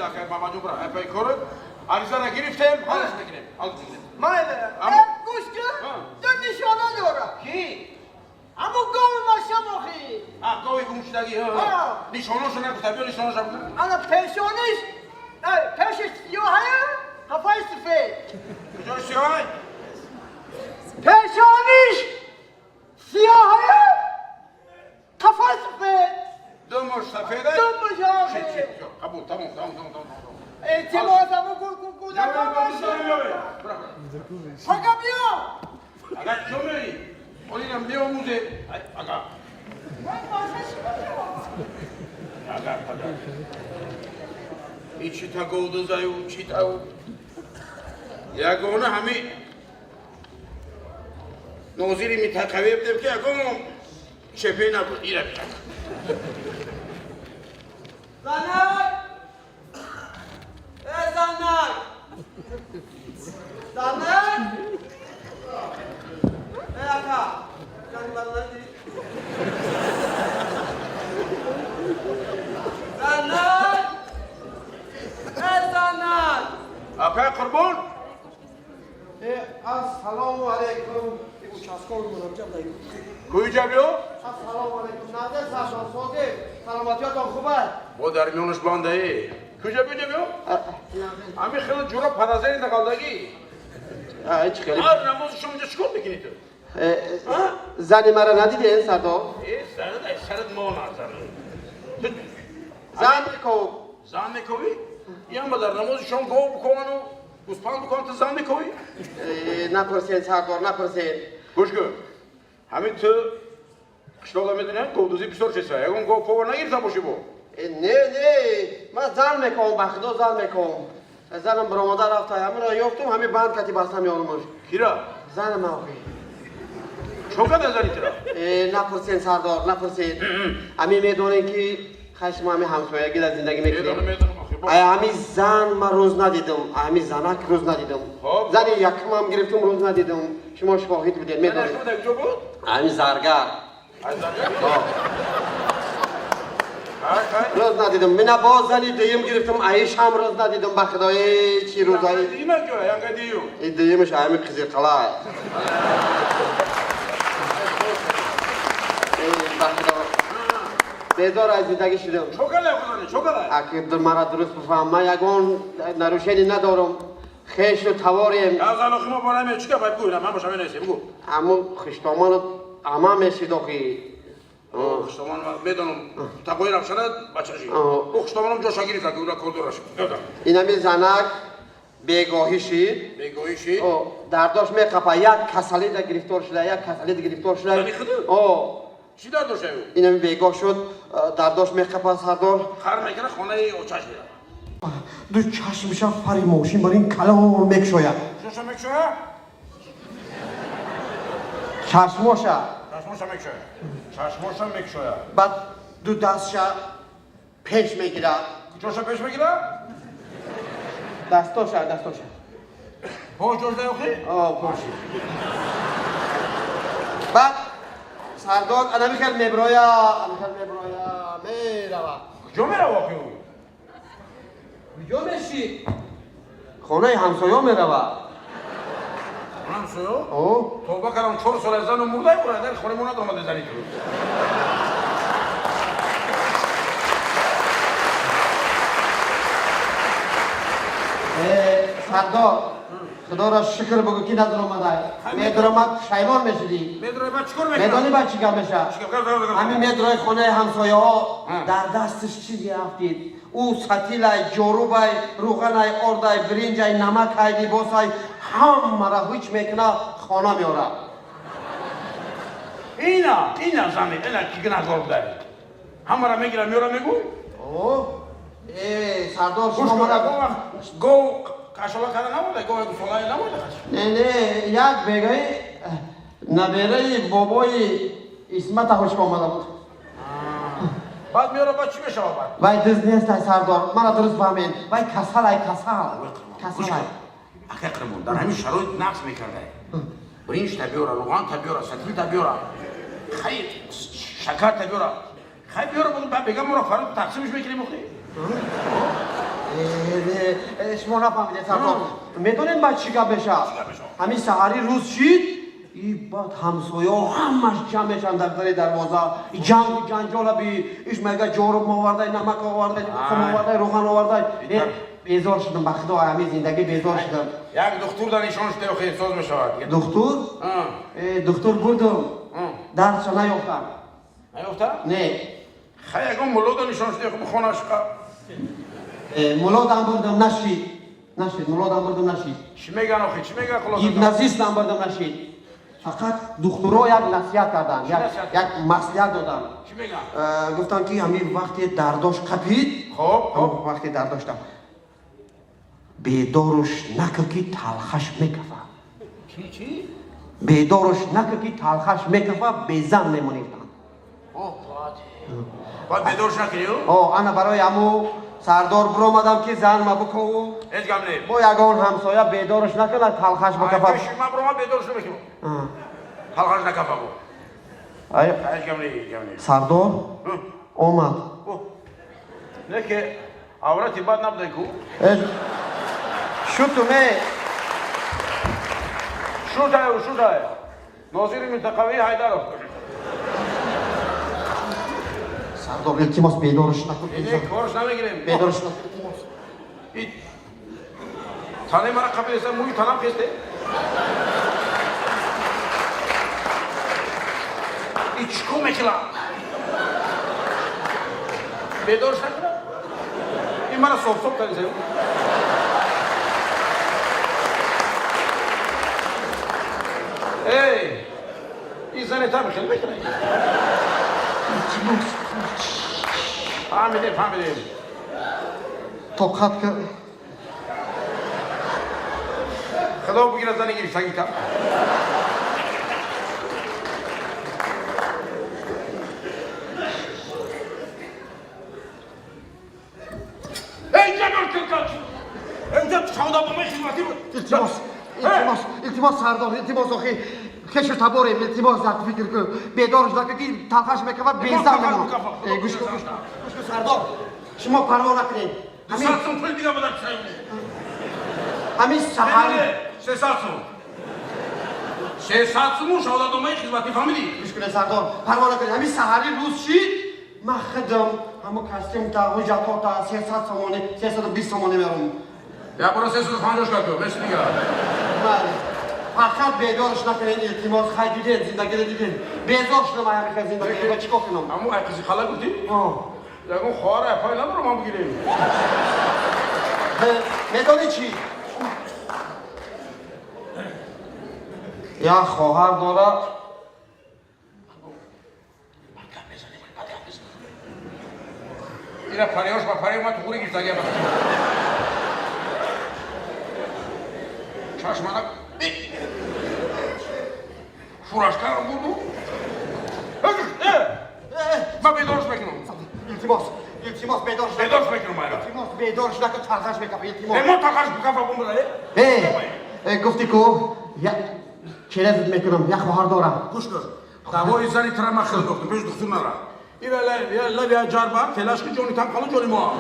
Акай Мамаҷон, бира, ай пай корот. Аризара гирифтем, ҳалш мекунем. Ҳалш мекунем. Майле. Аммо- Гӯш кун. Ҳа. Ду нишона дорам. Ки? Ҳамун гови машамохи. А, гови гумшудагӣ. Ҳа. Нишонаша нагуфта, биё нишонаша бигӯ. Ана пешониш, пешаш сиёҳая, қафаи сафед. Куҷои сиёҳай? Пешониш сиёҳая, қафаи сафед. Думаш сафедай? Думаш Шит, охи. шит, всё, қабул, тамом, тамом, тамом, тамом, тамом. Илтимос, ҳамун кӯдак. Бира, бира. Фақат биё. Ага, чо мери? Олинам меомӯзе. Ай, ага. Ман маша чӣ бошам? Ага, ага. И чита говдузаю, читау. Ягона ҳами нозири минтақавӣ будем, ки ягон чепе набуд. Ира бия. Занак! Э, занак! Занак! Э, ака! Зани маро надидӣ? Занак! Э, занак! Акай Қурбон? Э, ассалому алайкум. Участковый муроҷиат дорем. Куҷа биё? Ассалому алайкум. Назар сардор созӣ. Саломатиятон хуб аст? Бо дар миёнаш бандае. Куҷа биё, биё? Ҳами хеле ҷура падазари нақалдагӣ. Ҳеҷ хеле. Ҳар намози шумо инҷа чӣ кор мекунӣ ту? Зани маро надидед, сардор? Э, сарат, ай, сарат мона, зан. Зан меков. Зан мековӣ? Яма дар намози шом гов биковану гӯспанд биковану, ту зан мековӣ? Напурсед, сардор, напурсед. Гӯш кун. Ҳамин ту қишлоқда медонӣ, говдузӣ бисёр чиза. Ягон гов повар нагирифта бошӣ бо? Не, не, ман зан мековам, ба худо, зан мековам. Занам баромада рафта, ҳаминро ёфтум, ҳамин банд кати баста меёнумуш. Кира? Занам охи. Чо када зани тира? Напурсед, сардор, напурсед. Ҳамин медонем, ки хай шумо ҳамин ҳамсоягида зиндагӣ мекунем. Медонам, медонам, охи. Ай, ҳамин зан ман рӯз надидам, ҳамин занак рӯз надидам. Хоб. Зани якумам гирифтум, рӯз надидам. Шумо шоҳид будед, медонед. Шумо дар куҷо буд? Ҳамин заргар. Ай, заргар? Хай, хай. Рӯз надидам. Мина боз зани дуюм гирифтам, аишам рӯз надидам, ба худои, чӣ рӯзаи. Дима ҷо, янга дию. И дуюмаш ҳамин Қизилқалай. Ба худо, безор аз зиндагӣ шудам. Чо када худони, чо када? Аки мара дуруст бифаҳм, ман ягон нарушение надорам, хешу таворем. Я зан охи мо бора ме, чӣ гап, ай бигӯ, ман бошам менависем, бигӯ. Ҳамун хиштоману ама мешид охи. Хуштоман медонам, тақои равшана бачаши. Ӯ хуштоманам ҷоша гирифта, ки ура кордораш. Инами занак бегоҳӣ шид. Бегоҳӣ шид? О, дардош меқапа, як касалида гирифтор шуда, як касалида гирифтор шуда. Зани худу? О. Чӣ дард дошта ӯ? Инами бегоҳ шуд, дардош меқапа, сардор. Хар мекара, хонаи очаш мера. Ду чашмиша фари мошин бар ин калон мекушояд. Чашмоша мекушояд? Чашмоша. Чашмоша мекушояд. Чашмоша мекушояд. Баъд ду дастша пеш мегирад. Куҷоша пеш мегирад? Дастоша, дастоша. Пош ҷош охи? О, поши. Баъд, сардор, анами хел меброя, ами хел меброя, мерава. Куҷо мерава охи ӯ? Куҷо меши? Хонаи ҳамсоё мерава. Ҳамсоё? О. Тавба кардам, 4 сол аз зану мурдай бура, дар хонаи мо надомаде зани ту. Сардор, худоро шукр бугӯ, ки надуромадай. Медуромад, пушаймон мешудӣ. Медурои, баъд чӣ кор мекунад? Медонӣ баъд чӣ гап меша? Чӣ гап? Гап, гап, гап. Ҳамин медурои хонаи ҳамсояҳо, дар дасташ чизе афтид. Ӯ сатилай, ҷорубай, рӯғанай, ордай, биринҷай, намакай, либосай, ҳамаро ҳуч мекуна, хона меорад. Ина, ина зани, ина ки гунаҳкор будай. Ҳамаро мегира, меора, мегӯй? О, э, сардор, Гӯш шумо кун, мара ягон вақт гов кашола карда набуда, гов гусолае набуда? Не, не, як бегаи набераи бобои Исмата ҳуч омада буд. Баъд меора, баъд чӣ мешавад баъд? Вай дизд нестай, сардор, мара дуруст фаҳмед, вай касалай, касал, касалай. Акай Қурбон, дар ҳамин шароит нақс мекардай. Биринҷ та биёра, рӯған та биёра, сатил та биёра, хай, шакар та биёра, хай биёра, баъд бега моро фарқ тақсимш мекунем охи. Шумо нафаҳмидед, сардор. Медонед баъд чӣ гап мешавад? Ҳамин саҳари рӯз шид, и баъд ҳамсояҳо ҳамаш ҷамъ мешаванд дар дари дарвоза. Ҷангу ҷанҷола би иш мега ҷоруб овардай, намак овардай, тухм овардай, рӯған овардай. Безор шудам, ба худо, ҳамин зиндагӣ безор шудам. Як духтур дар нишон шуда, охи соз мешавад. Духтур? Духтур бурдум. Дардша наёфтам. Наёфта? Не. Хай, ягон мулло дар нишон шуда, хонаш қа. Муллодам бурдам, нашид. Нашид, муллодам бурдам, нашид. Чӣ меган охи, чӣ меган хулоса? Гипнозистам бурдам, нашид. Фақат духтуро як насиҳат карданд, як маслиҳат доданд. Чӣ меган? Гуфтанд, ки ҳамин вақте дардош қапид, хоб, хоб, вақте дардошта бедоруш накар, ки талхаш мекафа. Чӣ, чӣ? Бедоруш накар, ки талхаш мекафа, безан мемонӣ. Бояд бедоруш накунӣ? О, ана барои ҳаму сардор биромадам, ки зан ма бикову. Ҳеҷ гап не. Бо ягон ҳамсоя бедоруш накунад, талхаш бикафа. Ман биромад, бедоруш намекунам. Талхаш накафа бо. Ҳеҷ гап не, ҳеҷ гап не. Сардор омад. Не ки аврати бад набудай ку? Шутуме. Шутай, шутай. Нозири минтақавии Ҳайдаров. Сардор, илтимос, бедоруш накун. Не, корш намегирем. Бедоруш накун, илтимос. Тане мара қапидаста, мӯи танам хесте. И чӣ кор мекунам? Бедоруш накунам? Ин мара соф-соф кардиса. Эй, ин зане там хеле мекунад. Илтимос. Фаҳмидем, фаҳмидем. Тоқат кар. Худо бигирад зани гирифтагита. Эй, ҷабр килкач! Инҷа шавдабомаи хизматӣ буд. Илтимос, илтимос, илтимос, сардор, илтимос, охи хешу таборем, илтимос, як фикр кун. Бедоруш накун, ки талхаш мекавад, безан мемонад. Гӯш кун, гӯш кун, гӯш кун, сардор. Шумо парво накунед. 200 сум пул дига бадар чай. Ҳамин саҳар 300 сум. 300 суму шавдадомаи хизматӣ, фаҳмидӣ? Гӯш кунед, сардор, парво накунед. Ҳамин саҳари рӯз шид, ман худам ҳамо костюмта, ҳуҷҷатота, 300 сомонӣ, 320 сомонӣ мерам. Як бора 350 кард, бес дига. Бале. Фақат бедорш накунед, илтимос, хай дидед, зиндагиро дидед. Безор шудам ай ҳамин хел зиндагӣ, ба чӣ кор кунам? Ҳамун ай қизи хала гуфтӣ? О. Ягон хоҳар апай надорам, ман бигирем. Медонӣ чӣ? Як хоҳар дорад. Ира париёш ба париё ман туғри гирифтагия ба. Чашмана фуражкаро бурду. Ман бедорш мекунам. Илтимос, илтимос, бедорш. Бедорш мекунам айра. Илтимос, бедорш накун, талхаш мекафа, илтимос. Э, мо талхаш бикафа бумбуда, э? Э, гуфти ку, я черезат мекунам, як хоҳар дорам. Гӯш кун. Давои зани тара ман хел дохтам, пеш духтур нара. Ира лаби ҷарба, телашки ҷони там қалу ҷони мо.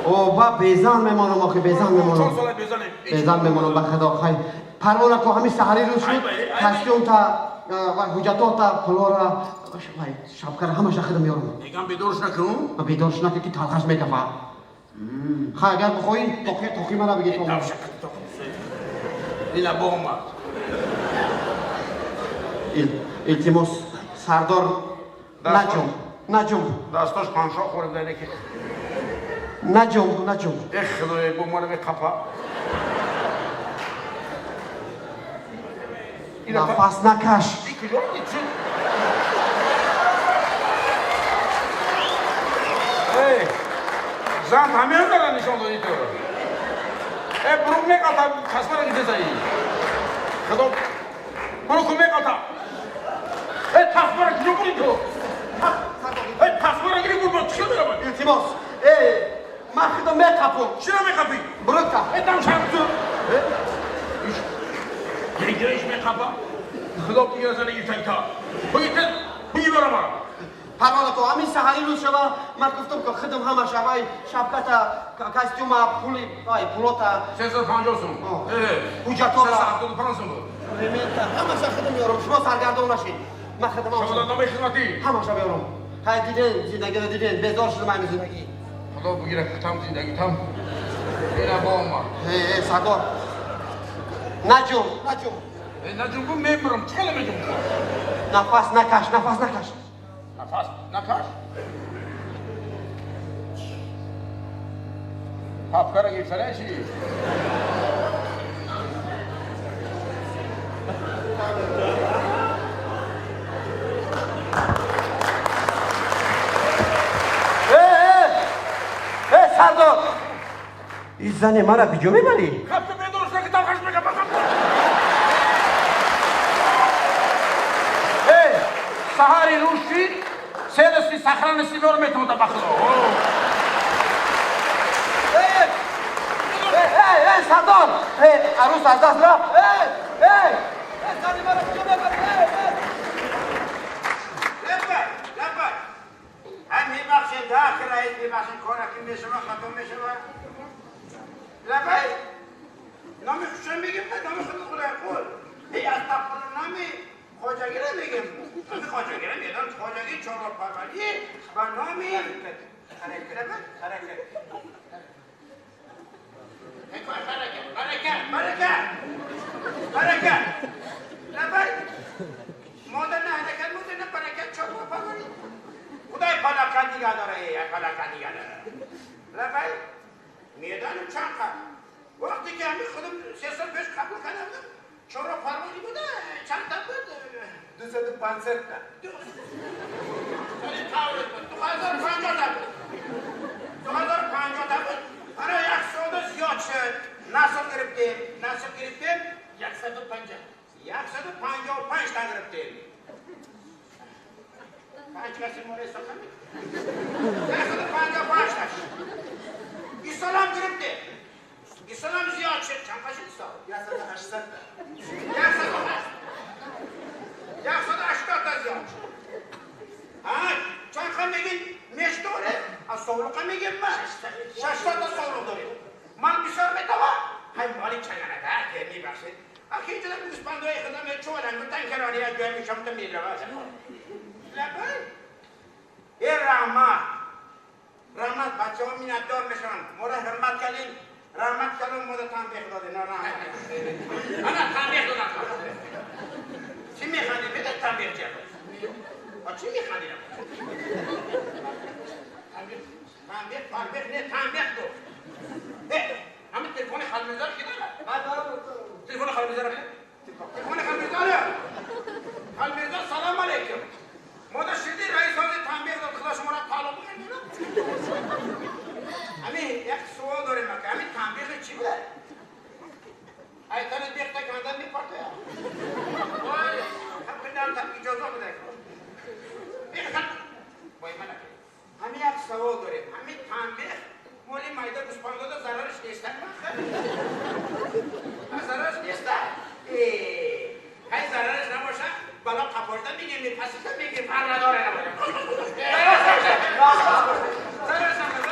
О, ба безан мемонам, охи, безан мемонам. 4 сола безане. Безан мемонам, ба худо, хай. Парво накун, ҳамин саҳари рӯз шуд, костюмта ва ҳуҷҷатота, пулора, вай, шапкара ҳамаша худам меорам. Мегам бедорш накун? Бедорш накун, ки талхаш мекафа. Хай, агар бихоҳӣ, тоқи, тоқи мара бигир. Ила бо омад. Илтимос, сардор, наҷум, наҷум. Дастош паншо хӯрда неки. Наҷум, наҷум. Эх, худоё, бо мара меқапа. Нафас накаш. Эй, зан ҳамин дара нишон додӣ ту. Э, бурук меқалта, касбара гидесаи. Худо, буруку меқалта. Э, тасбара куҷо бурӣ ту? Э, тасбара гири бур, чӣ меравад? Илтимос, э, ман худо меқапум. Чиро меқапӣ? Бурукта. Э, дам шам ту. Гириш меқапа. Худо бигира зани гиртаи та. Буги тез, буги бара мара. Парво накун, ҳамин саҳари рӯз шава, Ман гуфтам ки худам ҳамаша вай шапката, костюма, пули, вай пулота. 350 сум. Ҳуҷҷатора. 375 сум буд. Ремента ҳамаша худам меорам. Шумо саргардон нашед. Ман худам ҳамаша. Шаҳодатномаи хизматӣ. Ҳамаша меорам. Ҳай диден, зиндагиро диден, безор шудам ҳамин зиндагӣ. Худо бигирад там зиндагӣ там. Ина бо омад. Э, сардор. Наҷум, наҷум. Наҷум гум мемирам. Чӣ хеле меҷум? Нафас накаш, нафас накаш. Нафас накаш. Папкара гирифтанӣ чӣ? Э, сардор. Ин зане мара куҷо мебарӣ? Хабта бедор шуда ки талхаш мекардам. Э, саҳари рӯз шид, селости сохранности меор метавонда ба худо. Э, э, э, сардор! Э, арӯс аз даст рафт. Э, э, э, зани мара куҷо мебарӣ? Э, э. لبک لبک هم میبخشین ده رئیس میبخشین کارکی میشوه خطا میشوه لبک نام خوشم میگیم نه نام خود خدای قول ای از تقبل نام خواجگی رو میگیم نام خواجگی رو میدم خواجگی چهار پروری و نام حرکت حرکت حرکت برکت برکت برکت لبک مادر نه حرکت مادر نه برکت چهار پروری خدای پلاکن نگه داره ای پلاکن نگه داره لبک میدانم چند قبل وقتی که همین خودم 3 سال پیش قبول کردم چهار پروری بوده چند تا بود 250 تا. بود 2050 تا بود 2050 تا بود. آره یک سال زیاد شد نسل گرفتیم نسل گرفتیم 150 155 تا گرفتیم. پنج کسی مورد حساب نمی‌کنه. 155 تا شد. این سال هم گرفتیم. این سال هم زیاد شد. چند تا شد سال؟ 180 تا. 180 تا زیاد شد. ها چند خواهم میگین میش داره؟ از سولقه میگیم من 600 تا سولق داریم. من بسیار میتوان های مالی چگنه ده که میبخشید. آخه اینجا در گوسپندهای خودم چوالن گفتن کرانی از جای میشم تا میروه. لبه ای رحمت رحمت بچه ها منتدار میشن ما را حرمت کردین رحمت کردن ما را تنبیه داده نه رحمت انا تنبیه دادن. چی میخندی؟ بده تنبیه چیه؟ چی میخندی؟ تنبیه تنبیه نه تنبیه گفت. همین تلفن خالمیزار کی داره؟ تلفن خالمیزار کی؟ تلفن خالمیزار خالمیزار سلام علیکم. ما دا شدی رئیس های تنبیه داد خدا شما را طالب بگردیم. همین یک سوال داریم که همین تنبیه چی بوده؟ ایتان بیخته کندن میپرده. وای هم خیلی هم اجازه بده. وای من همین یک سوال داریم. همین تنبیه مالی میدان گوسفندا ضررش نیست. ضررش نیست. ای ضررش نباشه بالا قپارده میگیم میپسیده میگیم پر نداره نباشه. ضررش نباشه.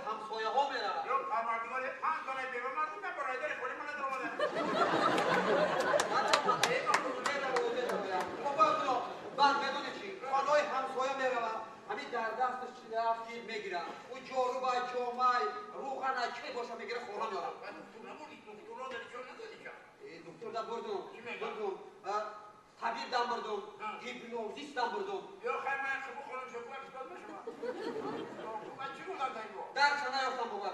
ҳамсояҳо меравад. Ё парвардигор 5 дона бева мардум барои хона ман даромада. Баъд медонӣ чӣ? Хонаи ҳамсоя меравам, ҳамин дар дасташ чӣ рафтид мегирам. Ӯ ҷорубай, ҷомай, рӯғана чӣ боша мегира, хона меорам. Доктор да бурдум, бурдум. Табиб дам бурдум, гипнозист дам бурдум. Дарса наёфтам, бобо,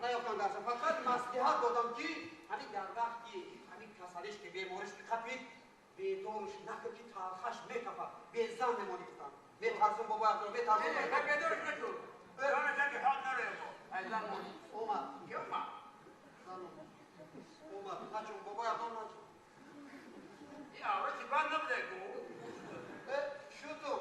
наёфтам дарса. Фақат маслиҳат додам, ки ҳамин дар вақти ҳамин касалиш ки бемориш ки қапид, бедорш накун, ки талхаш мекафад, безан мемонӣ гуфтам. Метарсум, бобо Абдулло, метарсум. Бедорш накун. Омад. Омад. Начун, бобо Абдулло, начун. Шуту.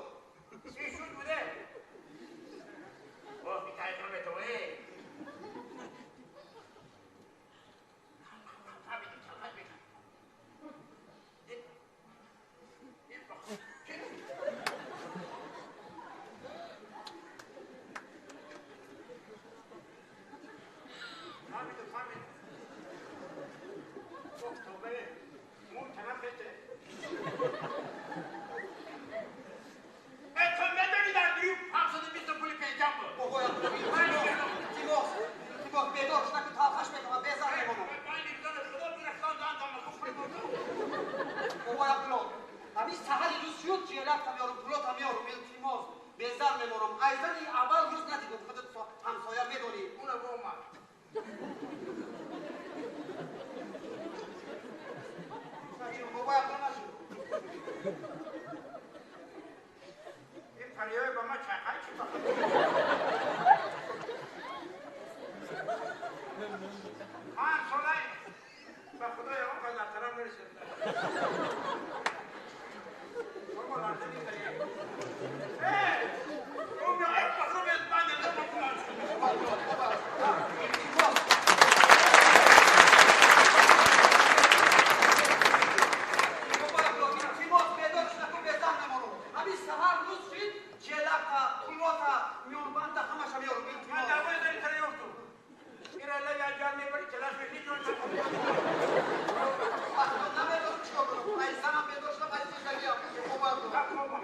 Бобои Абдулло, илтимос, илтимос, бедорш накун, талхаш мекунад, безан мемонам. Бобои Абдулло, ҳамин саҳари рӯз шуд, ҷелакта меорам, пулота меорам, илтимос, безан мемонам. Айзани аввал рӯз надидум, худат ҳамсоя медонӣ. Начун, бобои Абдулло, начун. Бобои Абдулло, илтимос, бедорш накун, безан мемонам. Ҳамин саҳар рӯз шид, ҷелакта, пулота, миёнбанда ҳамаша меорам, илтимос. Намедонам чикор кунам. Ай занам бедор шудам, ай зиндагиам. Бобои Абдулло.